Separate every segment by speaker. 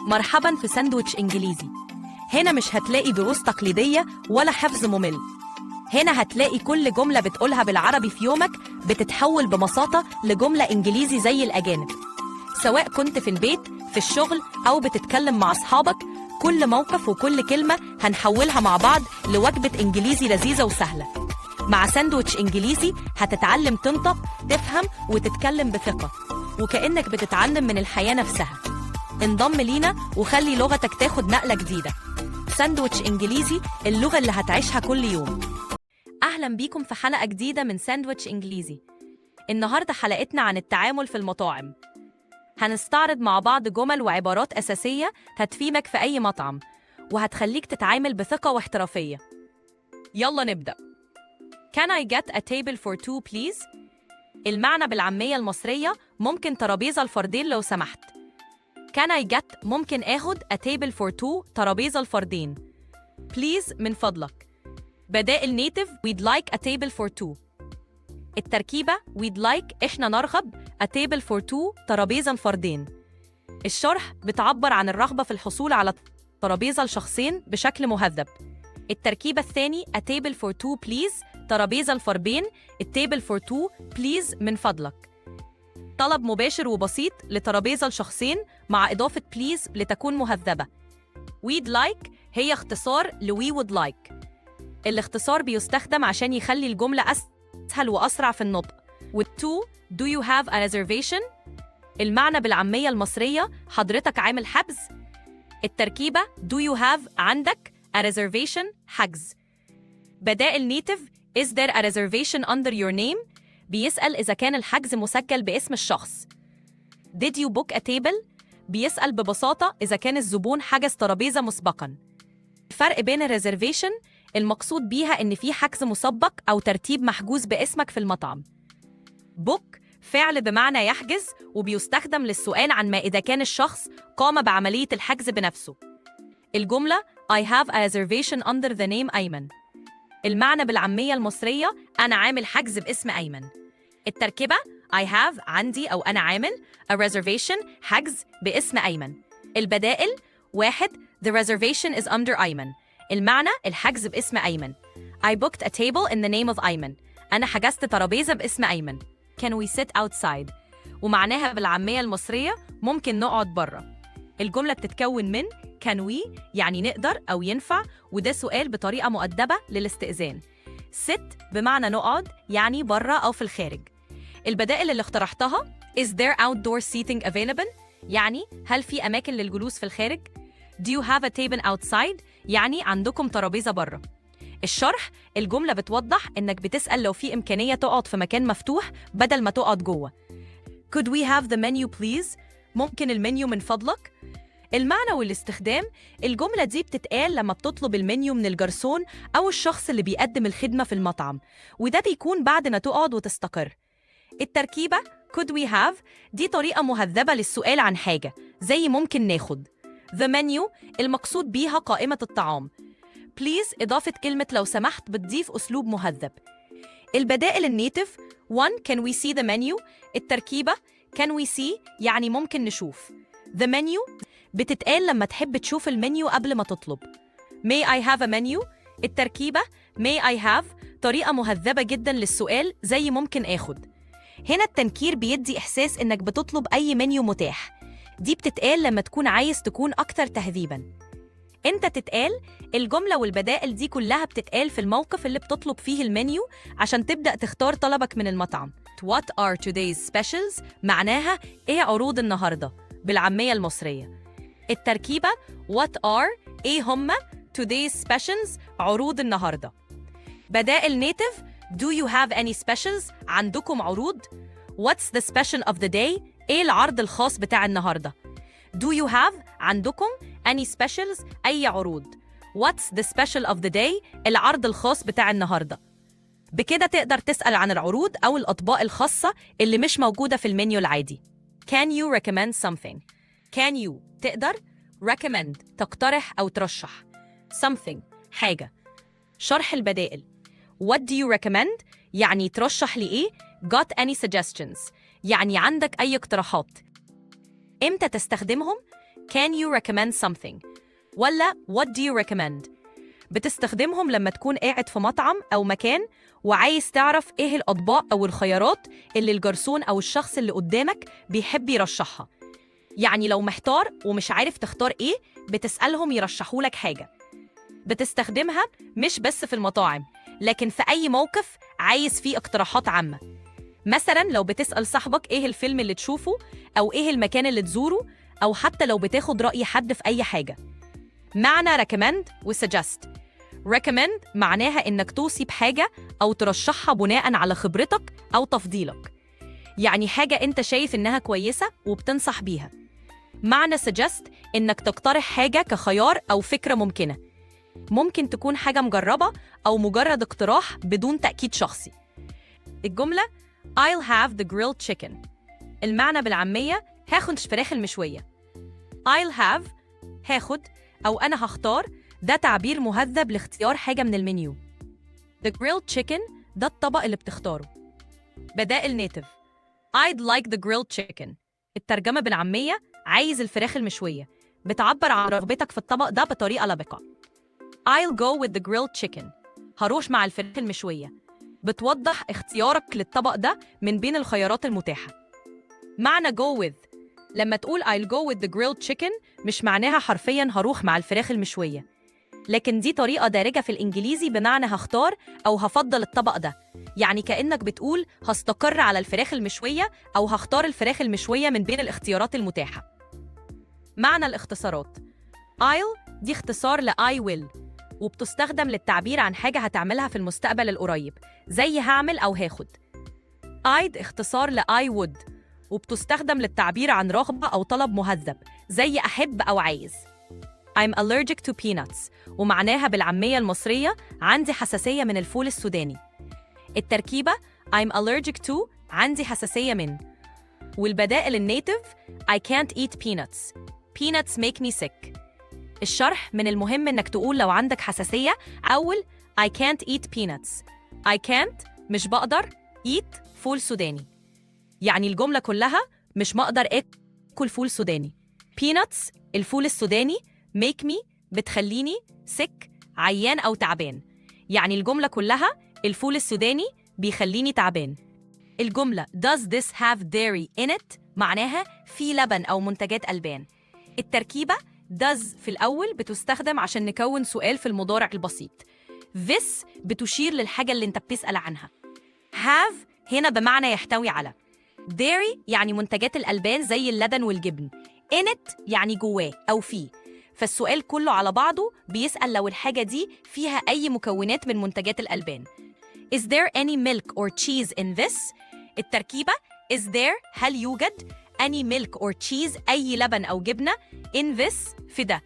Speaker 1: مرحبا في ساندويتش إنجليزي. هنا مش هتلاقي دروس تقليدية ولا حفظ ممل. هنا هتلاقي كل جملة بتقولها بالعربي في يومك بتتحول ببساطة لجملة إنجليزي زي الأجانب. سواء كنت في البيت، في الشغل، أو بتتكلم مع أصحابك، كل موقف وكل كلمة هنحولها مع بعض لوجبة إنجليزي لذيذة وسهلة. مع ساندويتش إنجليزي هتتعلم تنطق، تفهم، وتتكلم بثقة، وكأنك بتتعلم من الحياة نفسها. انضم لينا وخلي لغتك تاخد نقلة جديدة. ساندويتش إنجليزي، اللغة اللي هتعيشها كل يوم. أهلا بيكم في حلقة جديدة من ساندويتش إنجليزي. النهاردة حلقتنا عن التعامل في المطاعم. هنستعرض مع بعض جمل وعبارات أساسية هتفيدك في أي مطعم وهتخليك تتعامل بثقة واحترافية. يلا نبدأ. Can I get a table for two, please؟ المعنى بالعامية المصرية: ممكن ترابيزة لفردين لو سمحت. Can I get ممكن آخد، a table for two ترابيزة لفردين، please من فضلك. بدائل native: we'd like a table for two. التركيبة: we'd like إحنا نرغب، a table for two ترابيزة لفردين. الشرح: بتعبر عن الرغبة في الحصول على ترابيزة لشخصين بشكل مهذب. التركيبة الثاني: a table for two, please ترابيزة لفردين، a table for two, please من فضلك. طلب مباشر وبسيط لترابيزة لشخصين مع إضافة please لتكون مهذبة. we'd like هي اختصار ل we would like. الاختصار بيستخدم عشان يخلي الجملة أسهل وأسرع في النطق. و two: do you have a reservation؟ المعنى بالعامية المصرية: حضرتك عامل حجز؟ التركيبة: do you have عندك، a reservation حجز. بدائل native: is there a reservation under your name؟ بيسأل إذا كان الحجز مسجل باسم الشخص. Did you book a table؟ بيسأل ببساطة إذا كان الزبون حجز ترابيزة مسبقاً. الفرق بين ال reservation المقصود بيها إن في حجز مسبق أو ترتيب محجوز باسمك في المطعم. book فعل بمعنى يحجز، وبيستخدم للسؤال عن ما إذا كان الشخص قام بعملية الحجز بنفسه. الجملة: I have a reservation under the name أيمن. المعنى بالعامية المصرية: أنا عامل حجز باسم أيمن. التركيبة: I have عندي أو أنا عامل، a reservation حجز، باسم أيمن. البدائل: واحد، The reservation is under أيمن. المعنى: الحجز باسم أيمن. I booked a table in the name of أيمن. أنا حجزت ترابيزة باسم أيمن. Can we sit outside؟ ومعناها بالعامية المصرية: ممكن نقعد بره؟ الجملة بتتكون من can we يعني نقدر أو ينفع، وده سؤال بطريقة مؤدبة للاستئذان. sit بمعنى نقعد، يعني بره أو في الخارج. البدائل اللي اقترحتها: Is there outdoor seating available؟ يعني هل في أماكن للجلوس في الخارج؟ Do you have a table outside؟ يعني عندكم ترابيزة بره؟ الشرح: الجملة بتوضح إنك بتسأل لو في إمكانية تقعد في مكان مفتوح بدل ما تقعد جوه. Could we have the menu, please؟ ممكن المنيو من فضلك؟ المعنى والاستخدام: الجملة دي بتتقال لما بتطلب المنيو من الجرسون أو الشخص اللي بيقدم الخدمة في المطعم، وده بيكون بعد ما تقعد وتستقر. التركيبة: could we have دي طريقة مهذبة للسؤال عن حاجة زي ممكن ناخد. the menu المقصود بيها قائمة الطعام. please إضافة كلمة لو سمحت بتضيف أسلوب مهذب. البدائل ال native: 1، can we see the menu؟ التركيبة: can we see يعني ممكن نشوف، the menu بتتقال لما تحب تشوف المنيو قبل ما تطلب. May I have a menu؟ التركيبة: May I have طريقة مهذبة جدا للسؤال زي ممكن آخد. هنا التنكير بيدي إحساس إنك بتطلب أي منيو متاح. دي بتتقال لما تكون عايز تكون أكتر تهذيباً. إمتى تتقال؟ الجملة والبدائل دي كلها بتتقال في الموقف اللي بتطلب فيه المنيو عشان تبدأ تختار طلبك من المطعم. What are today's specials؟ معناها إيه عروض النهاردة بالعامية المصرية. التركيبة: What are إيه هما، today's specials عروض النهاردة. بدائل native: Do you have any specials؟ عندكم عروض؟ What's the special of the day؟ إيه العرض الخاص بتاع النهاردة؟ Do you have عندكم، any specials أي عروض. What's the special of the day؟ العرض الخاص بتاع النهاردة. بكده تقدر تسأل عن العروض أو الأطباق الخاصة اللي مش موجودة في المنيو العادي. Can you recommend something؟ Can you تقدر، recommend تقترح أو ترشح، something حاجة. شرح البدائل: What do you recommend؟ يعني ترشح لي إيه؟ Got any suggestions؟ يعني عندك أي اقتراحات؟ إمتى تستخدمهم؟ Can you recommend something؟ ولا What do you recommend؟ بتستخدمهم لما تكون قاعد في مطعم أو مكان وعايز تعرف إيه الأطباق أو الخيارات اللي الجرسون أو الشخص اللي قدامك بيحب يرشحها. يعني لو محتار ومش عارف تختار إيه، بتسألهم يرشحوا لك حاجة. بتستخدمها مش بس في المطاعم، لكن في أي موقف عايز فيه اقتراحات عامة. مثلا لو بتسأل صاحبك إيه الفيلم اللي تشوفه، أو إيه المكان اللي تزوره، أو حتى لو بتاخد رأي حد في أي حاجة. معنى recommend و suggest. recommend معناها إنك توصي بحاجة أو ترشحها بناء على خبرتك أو تفضيلك، يعني حاجة أنت شايف إنها كويسة وبتنصح بيها. معنى suggest إنك تقترح حاجة كخيار أو فكرة ممكنة، ممكن تكون حاجة مجربة أو مجرد اقتراح بدون تأكيد شخصي. الجملة I'll have the grilled chicken، المعنى بالعامية هاخد الفراخ المشوية. I'll have هاخد أو أنا هختار، ده تعبير مهذب لاختيار حاجة من المنيو. The grilled chicken ده الطبق اللي بتختاره. بدائل native: I'd like the grilled chicken، الترجمة بالعامية عايز الفراخ المشوية، بتعبر عن رغبتك في الطبق ده بطريقة لبقة. I'll go with the grilled chicken، هروح مع الفراخ المشوية، بتوضح اختيارك للطبق ده من بين الخيارات المتاحة. معنى go with: لما تقول I'll go with the grilled chicken مش معناها حرفيا هروح مع الفراخ المشوية، لكن دي طريقة دارجة في الإنجليزي بمعنى هختار أو هفضل الطبق ده. يعني كأنك بتقول هستقر على الفراخ المشوية أو هختار الفراخ المشوية من بين الاختيارات المتاحة. معنى الاختصارات: I'll دي اختصار ل I will، وبتستخدم للتعبير عن حاجة هتعملها في المستقبل القريب، زي هعمل أو هاخد. I'd اختصار ل I would، وبتستخدم للتعبير عن رغبة أو طلب مهذب، زي أحب أو عايز. I'm allergic to peanuts، ومعناها بالعامية المصرية عندي حساسية من الفول السوداني. التركيبة I'm allergic to عندي حساسية من. والبدائل ال native: I can't eat peanuts، peanuts make me sick. الشرح: من المهم إنك تقول لو عندك حساسية أول I can't eat peanuts. I can't مش بقدر، eat فول سوداني، يعني الجملة كلها مش مقدر آكل فول سوداني. peanuts الفول السوداني، make me بتخليني، sick عيان أو تعبان، يعني الجملة كلها الفول السوداني بيخليني تعبان. الجملة does this have dairy in it معناها في لبن أو منتجات ألبان. التركيبة does في الأول بتستخدم عشان نكون سؤال في المضارع البسيط. this بتشير للحاجة اللي انت بتسأل عنها. have هنا بمعنى يحتوي على. dairy يعني منتجات الألبان زي اللبن والجبن. in it يعني جواه أو فيه. فالسؤال كله على بعضه بيسأل لو الحاجة دي فيها أي مكونات من منتجات الألبان. Is there any milk or cheese in this؟ التركيبة is there هل يوجد، any milk or cheese أي لبن أو جبنة، in this في ده.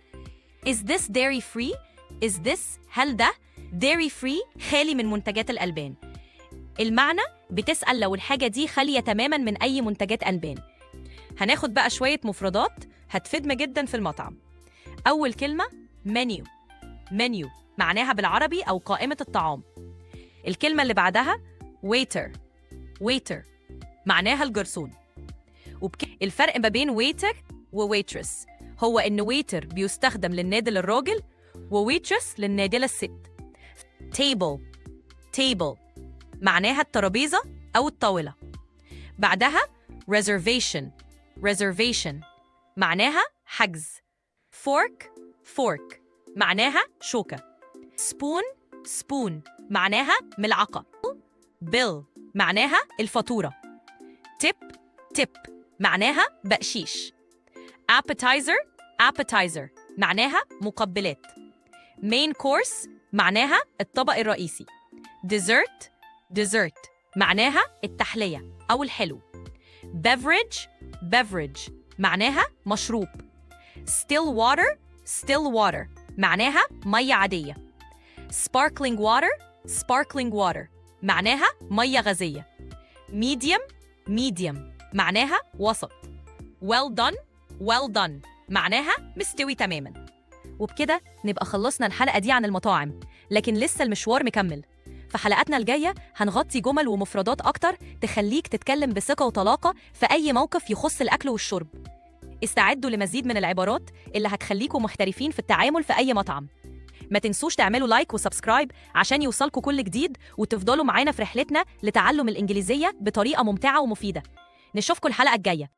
Speaker 1: Is this dairy free؟ Is this هل ده، dairy free خالي من منتجات الألبان. المعنى بتسأل لو الحاجة دي خالية تماما من أي منتجات ألبان. هناخد بقى شوية مفردات هتفيدنا جدا في المطعم. أول كلمة menu. menu معناها بالعربي أو قائمة الطعام. الكلمة اللي بعدها waiter. waiter معناها الجرسون. الفرق ما بين waiter و waitress هو إن waiter بيستخدم للنادل الراجل و waitress للنادلة الست. table. table معناها الترابيزة أو الطاولة. بعدها reservation. reservation معناها حجز. fork. fork معناها شوكة. spoon. spoon معناها ملعقة. bill معناها الفاتورة. tip. tip معناها بقشيش. appetizer. appetizer معناها مقبلات. main course معناها الطبق الرئيسي. dessert. dessert معناها التحلية أو الحلو. beverage. beverage معناها مشروب. still water. still water معناها مية عادية. sparkling water. sparkling water معناها مية غازية. medium. medium معناها وسط. well done. well done معناها مستوي تماما. وبكده نبقى خلصنا الحلقة دي عن المطاعم، لكن لسه المشوار مكمل. في حلقاتنا الجاية هنغطي جمل ومفردات أكتر تخليك تتكلم بثقة وطلاقة في أي موقف يخص الأكل والشرب. استعدوا لمزيد من العبارات اللي هتخليكم محترفين في التعامل في أي مطعم. ما تنسوش تعملوا like و subscribe عشان يوصلكوا كل جديد، وتفضلوا معانا في رحلتنا لتعلم الإنجليزية بطريقة ممتعة ومفيدة. نشوفكم الحلقة الجاية.